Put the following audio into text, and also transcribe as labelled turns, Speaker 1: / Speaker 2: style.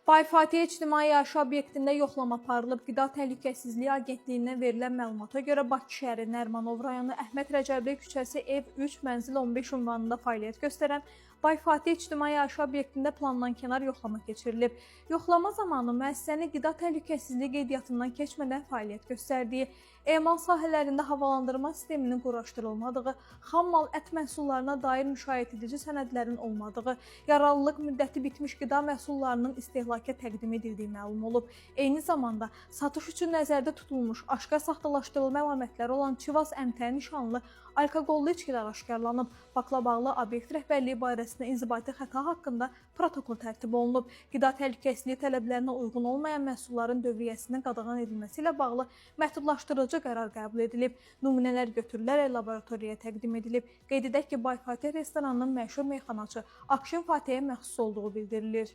Speaker 1: Bay Fatih İctimai Yaşayış obyektində yoxlama aparılıb. Qida Təhlükəsizliyi Agentliyindən verilən məlumata görə Bakı şəhəri Nərimanov rayonu Əhməd Rəcəbli küçəsi ev 3 mənzil 15 ünvanında fəaliyyət göstərən Bay Fatih İctimai Yaşayış obyektində plandan kənar yoxlama keçirilib. Yoxlama zamanı müəssisənin qida təhlükəsizliyi qeydiyyatından keçmədən fəaliyyət göstərdiyi, emal sahələrində havalandırma sisteminin quraşdırılmadığı, xam mal ət məhsullarına dair müşayiət edici sənədlərin olmadığı, yararlılıq müddəti bitmiş qida məhsullarının istehlaka təqdim edildiyi məlum olub. Eyni zamanda satış üçün nəzərdə tutulmuş aşkar saxtalaşdırılma əlamətləri olan Chivas MT nişanlı alkoqollu içkilər aşkarlanıb. Faktla bağlı obyekt rəhbərliyi barəsində inzibati xəta haqqında protokol tərtib olunub. Qida təhlükəsizliyi tələblərinə uyğun olmayan məhsulların dövriyyəsinin qadağan edilməsi ilə bağlı məhdudlaşdırıcı qərar qəbul edilib. Nümunələr götürülərək laboratoriyaya təqdim edilib. Qeyd edək ki, Bay Fatih restoranının məşhur meyxanaçı Akşin Fatihə məxsus olduğu bildirilir.